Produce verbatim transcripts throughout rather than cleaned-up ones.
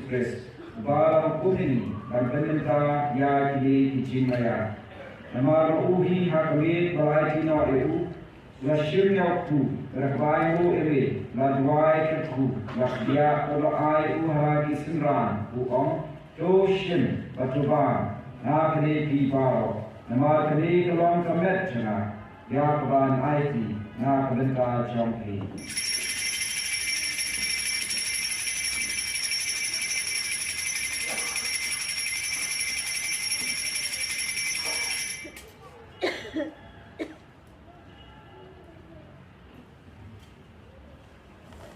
Khrist, uba la hukum ïa ngi ban pynmynta ïa kine ki jingmaïa. Namar ma u hi ha ka miet ba la aiti noh ïa u, u la shim ïa u kpu, bad da kaba ainguh ïa me, u la duwai kyrkhu, u la kdiah bad u la ai ïa u ha la ki synran, u ong, to shim bad to bam na kane phi baroh, namar kane ka long ka met jong nga, ïa kaban aiti na ka bynta jong phi.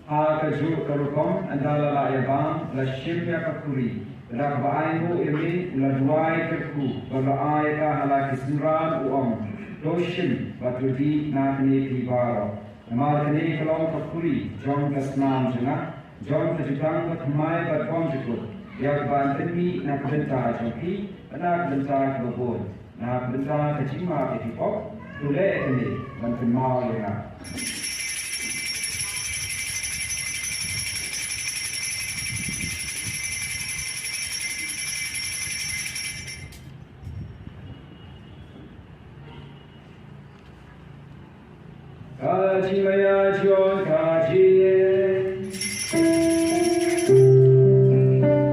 Ha kajuh ka rukom, ynda la lah ïa bam, u la shim ïa ka khuri, bad da kaba ainguh ïa me, u la duwai kyrkhu, bad u la ai ïa ka ha la ki synran, u ong, to shim bad to dih na kane phi baroh, namar kane ka long ka khuri jong ka snam jong nga, jong ka jutang bathymmai bad bymjukut, ïa kaban pynmih na ka bynta jong phi bad na ka bynta kiba bun, na ka bynta ka jingmap ïa ki pop. To leh ïa kane ban kynmaw ïa nga. Ka jingmaïa jong ka jingim.